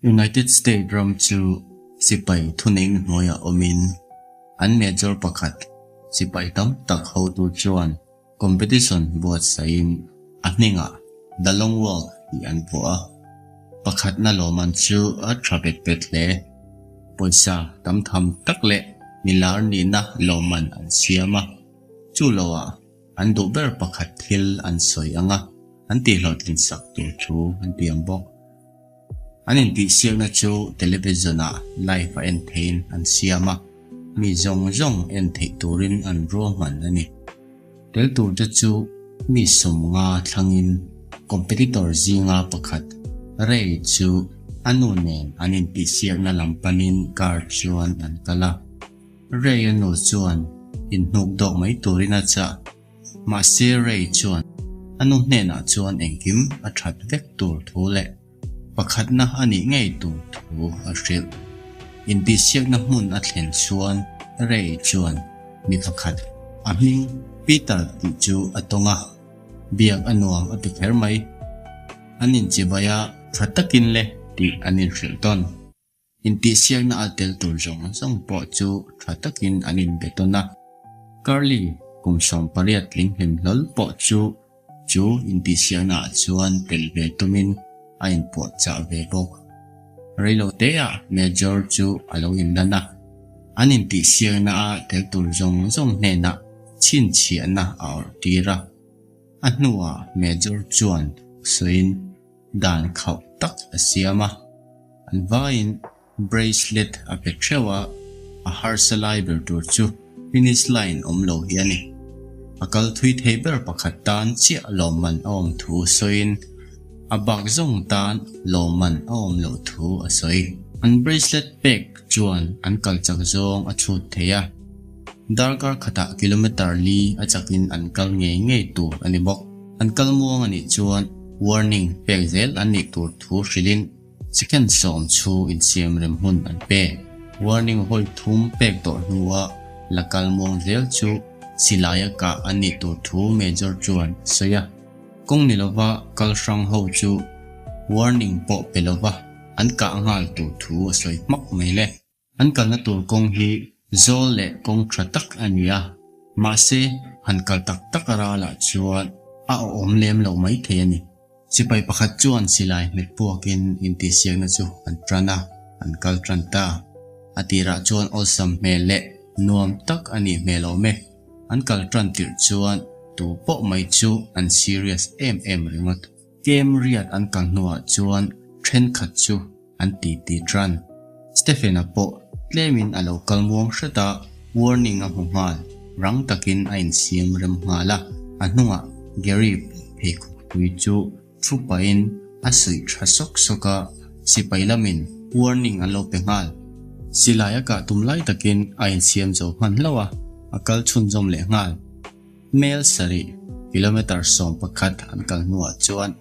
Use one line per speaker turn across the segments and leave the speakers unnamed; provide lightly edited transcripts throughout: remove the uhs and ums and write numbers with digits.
United State ram chu sipai thuneihna hnuaiah awmin an major pakhat sipai tam tak hotu chuan competition buatsaihin a hningah The Long Walk tih an pawh a. Pakhatna lawmman chu a tha pet pet hle. Pawisa tam tham tak leh milar nihna lawmman an siam a, chu loah an duh ber pakhat thil an sawi ang a, an tihhlawhtlin sak tur thu an tiam bawk. An intihsiakna chu television-ah live a en theihin an siam a, mi zawng zawng en theih turin an ruahman a ni. Tel turte chu mi sawmnga thlangin competitor zinga pakhat Ray chu a nu nen an intihsiakna lam panin car chuan an kal a. Ray a nu chuan inhnuk dawk mai turin a chah. Mahse Ray chuan a nu hnenah chuan engkim a that vek tur thu leh pakhatna a nih ngei tur thu a hrilh. Intihsiakna hmun a thlen chuan Ray chuan mi pakhat a hming Peter tih chu a tawng a, biak a nuam a ti kher mai. An inchibai a, tha takin le tih an inhrilh tawn. Intihsiakna a tel tur zawng zawng pawh chu tha takin an inbe tawn a. Curly kum 18 tling hlim hlawl pawh chu chu intihsiakna ah chuan tel ve tumin a inpuahchah ve bawk. Reiloteah Major chu a lo inlan a, an intihsiakna a tel tur zawng zawng hnenah chhinchhiahna a awrh tir a. A hnuah Major chuan sawiin Dan khauh tak a siam a, an vaiin bracelet a pe theuh a, a harsa lai ber tur chu finish line awm lo hi a ni. A kal thui thei ber pakhat tan chiah lawmman a awm thu sawiin a bak zawng tan lawmman a awm loh thu a sawi. An bracelet pek chuan an kal chak zawng a chhut thei a, darkar khatah kilometer li a chakin an kal ngei ngei tur a ni bawk. An kal muang a nih chuan warning pek zel an nih tur thu hrilhin second sawm chu insiam rem hun an pe. Warning vawi thum pek tawh hnua la kal muang zel chu silaia kah an nih tur thu Major chuan a sawi a. Kawng ni lova kal hrang ho chu warning pawh pe lova an kah nghal tur thu a sawi hmak mai le. An kalna tur kawng hi zawl leh kawng tha tak a ni a, mahse han kal tak tak a ralah chuan a awm lem loh mai thei a ni. Sipai pakhat chuan silai hmet puakin intihsiakna chu an tan a, an kal tan ta. A tirah chuan awlsam hmel leh nuam tak a nih hmel awm e. An kal tan tirh chuan tu pawh mai chu an serious em em ringawt. Kem riat an kal hnuah chuan thenkhat chu an ti ti tan. Stephen-a pawh tlemin a lo kal muang hret a, warning a hmu nghal, rang takin a insiam rem nghal a, a hnungah Gary pheikhawk tui chu thu pahin a suih tha sawk sawk a, sipai lamin warning an lo pe nghal. Silai a kah tum lai takin a insiam zo hman hlauh a, a kal chhunzawm leh nghal. Mel sarih, kilometer 11 an kal hnuah chuan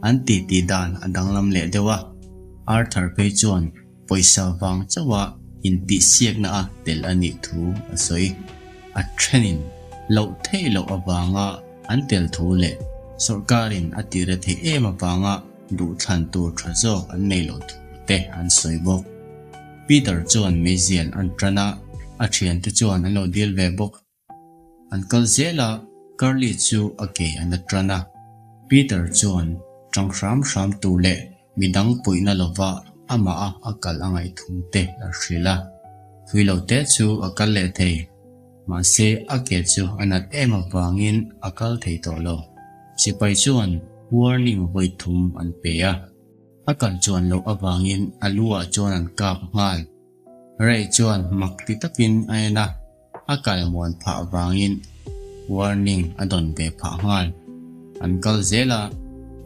an titi dan a danglam leh deuh a, Arthur phei chuan pawisa vang chauha intihsiakna a tel a nih thu a sawi. A thenin loh theih loh avanga an tel thu leh sawrkarin a tire theih em avanga duhthlan tur tha zawk an nei loh thu te an sawi bawk. Peter chuan meizial an tan a, a thiante chuan an lo dil ve bawk. An kal zel a, Curly chu a ke an la tan a. Peter chuan tang hram hram tur leh midang puihna lova amah a a kal a ngaih thung te a hrilh a. Thui lo te chu a kal leh thei, mahse a ke chu a nat em avangin a kal thei tawh lo. Sipai chuan warning vawi thum an pe a, a kal chuan loh avangin a lu ah chuan an kap nghal. Ray chuan mak ti takin a en a. A kal muan phah vangin warning a dawn ve phah nghal. An kal zel a,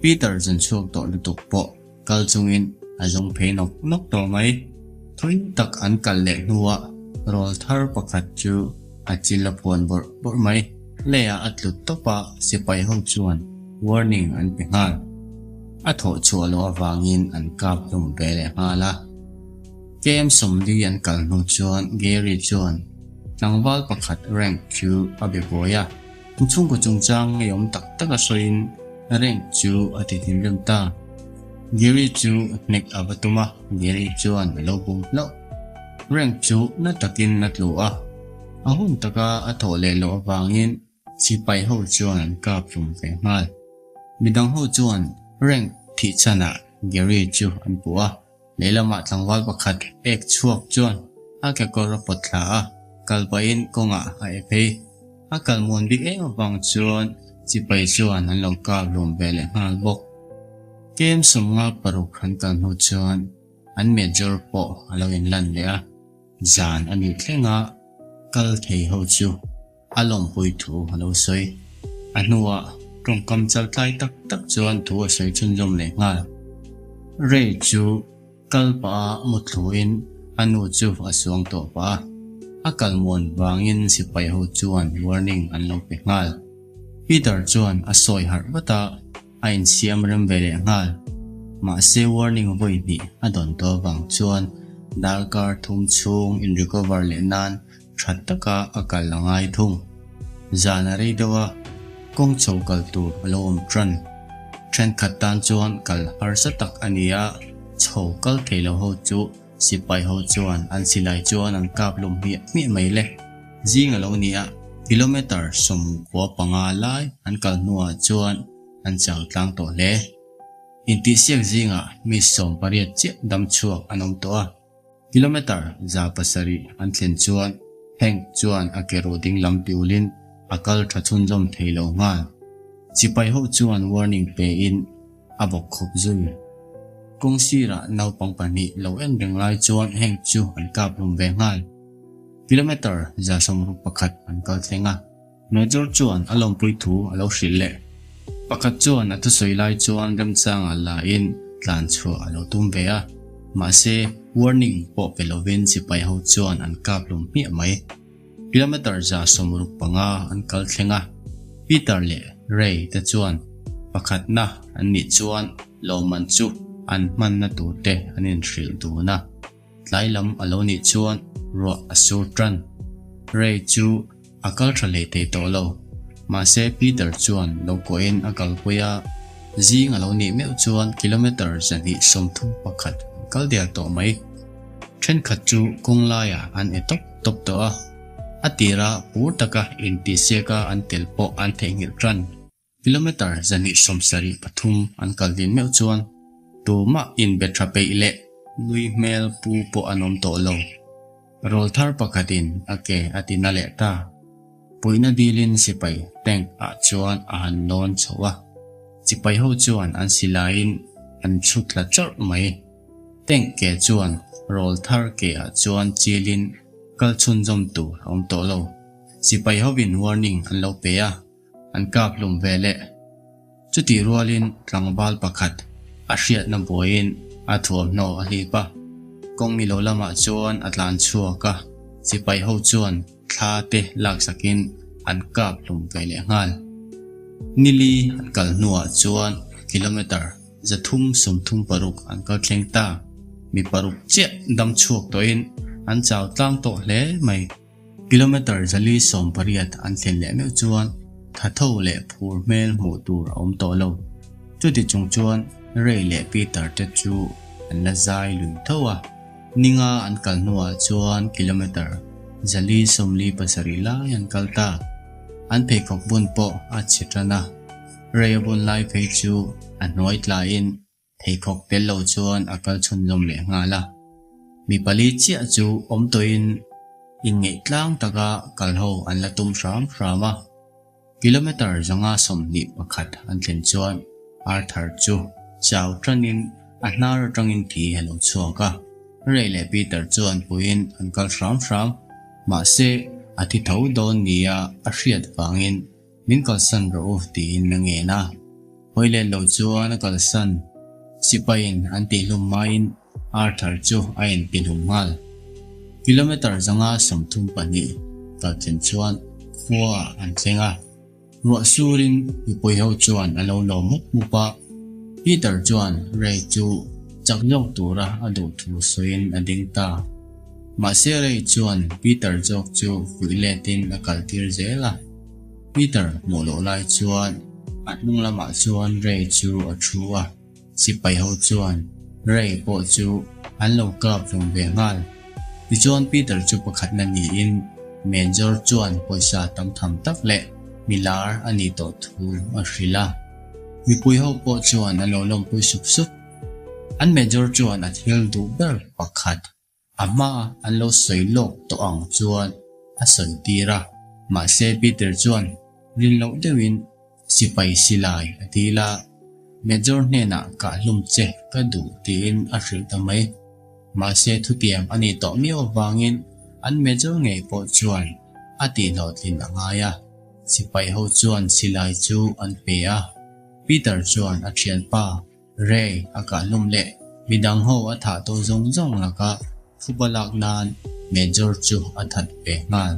Peter zun chhuak tawh lutuk pawh kal chungin a zawng phei nawk nawk tawh mai. Thui tak an kal leh hnuah rawl thar pakhat chu a chil a phuan bawrh bawrh mai. Leiah a tlu tawp a, sipai ho chuan warning an pe nghal. A thawh chhuah loh avangin an kap hlum ve leh nghal a. KM 40 an kal hnu chuan Gary chuan tlangval pakhat rank chu a be buai a, chhungkaw chungchang ngeiawm tak tak a sawiin rank chu a ti thinrim ta. Gary chu hnek a va tum a, Gary chuan a lo bum hlauh. Rank chu na takin a tlu a, a hun taka a thawh leh loh avangin sipai ho chuan an kap hlum ve nghal. Midang ho chuan Rank thih chhanah Gary chu an puh a, lehlamah tlangval pakhat ek chhuak chuan a kekawr a pawt thla a, kal pahin kawngah a e phei. A kal muan bik em avang chuan sipai chuan an lo kap hlum ve leh nghal bawk. Kem 56 an kal hnu chuan an major pawh a lo inlan leh a, zan a nih thleng a kal thei ho chu a lawmpui thu a lo sawi. A hnuah tawngkam chal tlai tak tak chuan thu a sawi chhunzawm leh nghal. Ray chu kal pah a muthluin a nu chu a suang tawh pah a, a kal muan vangin sipai ho chuan warning an lo pe nghal. Peter chuan a sawi harh vat a, a insiam rem ve leh nghal. Mahse warning vawi hnih a dawn tawh avang chuan darkar thum chhung in recover leh nan tha taka a kal a ngai thung. Zan a rei deuh a, kawng chho kal tur a lo awm tan. Thenkhat tan chuan kal harsa tak a ni a, chho kal thei lo ho chu sipai ho chuan an silai chuan an kap lum hmiah hmiah mai le. Zing a lo ni a, kilometre 95 lai an kal hnuah chuan an chau tlang tawh hle. Intihsiak zingah mi 18 chiah dam chhuak an awm tawh a. Kilometre 700 an thlen chuan Hank chuan a ke ruh ding lam tiulin a kal tha chhunzawm thei lo nghal. Sipai ho chuan warning pein a bawk khawp zui. Kawng sirah naupang pahnih lo en reng lai chuan Hank chu an kap hlum ve nghal. Kilometre 61 an kal thleng a. Major chuan a lawmpui thu a lo hrilh leh. Pakhat chuan a thusawi lai chuan remchangah lain tlan chhuah a lo tum ve a, mahse warning pawh pe lovin sipai ho chuan an kap hlum hmiah mai. Kilometre 65 an kal thleng a, Peter leh Ray te chuan pakhatna an nih chuan lawmman chu an hmanna tur te an inhrilh dun a. Tlai lam a lo nih chuan ruah a sur tan. Ray chu a kal tha hlei thei tawh lo. Mahse Peter chuan lo kuahin a kalpui a, zing a lo nih meuh chuan kilometre 231 an kal der tawh mai. Thenkhat chu kawng laiah an e tawp tawp tawh a, a tira pur taka intihsiaka an tel pawh an theihnghilh tan. Kilometre 273 an kal din meuh chuan tumah inbe tha peih leh nui hmel pu pawh an awm tawh lo. Rawlthar pakhatin a ke a ti na leh ta. Puihna dilin sipai tank ah chuan a han lawn chho a, sipai ho chuan an silaiin an chhu tla chawrh mai. Tank ke chuan rawlthar ke ah chuan chilin kal chhunzawm tur a awm tawh lo. Sipai hovin warning an lo pe a. An kap hlum ve leh. Chutih rualin tlangval pakhat a hriatna buaiin a thuamhnaw a hlip a, kawng ni lo lamah chuan a tlan chhuak a, sipai ho chuan thla te laksakin an kap hlum ve leh nghal. Nili an kal hnuah chuan kilometre 336 an kal thleng ta. Mi paruk chiah dam chhuak tawhin an chau tlang tawh hle mai. Kilometre 480 an thlen leh meuh chuan thatho leh phur hmel hmuh tur a awm tawh lo. Chuti chung chuan Ray leh Peter te chu an la zai lui tho a. Ninga an kal hnuah chuan kilometre 457 lai an kal ta. An pheikhawk bun pawh a chhe tan a. Ray a bun lai phei chu a hnuai tlaiin pheikhawk tel lo chuan a kal chhunzawm leh nghal a. Mi pali chiah chu awm tawhin inngeih tlang taka kal ho an la tum hram hram a. Kilometre 521 an thlen chuan Arthur chu chau tanin a hnar atangin thi a lo chhuak a. Ray leh Peter chuan puiin an kal hram hram. Mahse a thi tho dawn nia a hriat vangin min kalsan rawh u tiin a ngen a. Hawi let lo chuan a kalsan. Sipaiin an tihhlum maiin Arthur chu a intihlum nghal. Kilometre 532 kal thlen chuan khua an thleng a. Ruah surin mipui ho chuan a lo lawm mup mup a. Peter chuan Ray chu chak zawk tura a duh thu sawiin a ding ta. Mahse Ray chuan Peter zawk chu fuih letin a kaltir zel a. Peter hmuh loh lai chuan a hnung lamah chuan Ray chu a thu a. Sipai ho chuan Ray pawh chu an lo kap hlum ve nghal. Tichuan Peter chu pakhatna niin Major chuan pawisa tam tham tak leh milar a nih tawh thu a hrilh a. Mipui ho pawh chuan an lo lawmpui sup sup. An Major chuan a thil duh ber pakhat A hma an lo sawi lawk tawh ang chuan a sawi tir a, mahse Peter chuan rin loh deuhin sipai silai a dil a, Major hnenah kah hlum che ka duh tiin a hrilh ta mai. Mahse thutiam a nih tawh miau avangin an Major ngei pawh chuan a tihhlawhtlin a ngai a, sipai ho chuan silai chu an pe a, Peter chuan a thianpa Ray a kah hlum leh midang ho a thah tawh zawng zawng lakah phuba lak nan Major chu a that ve nghal.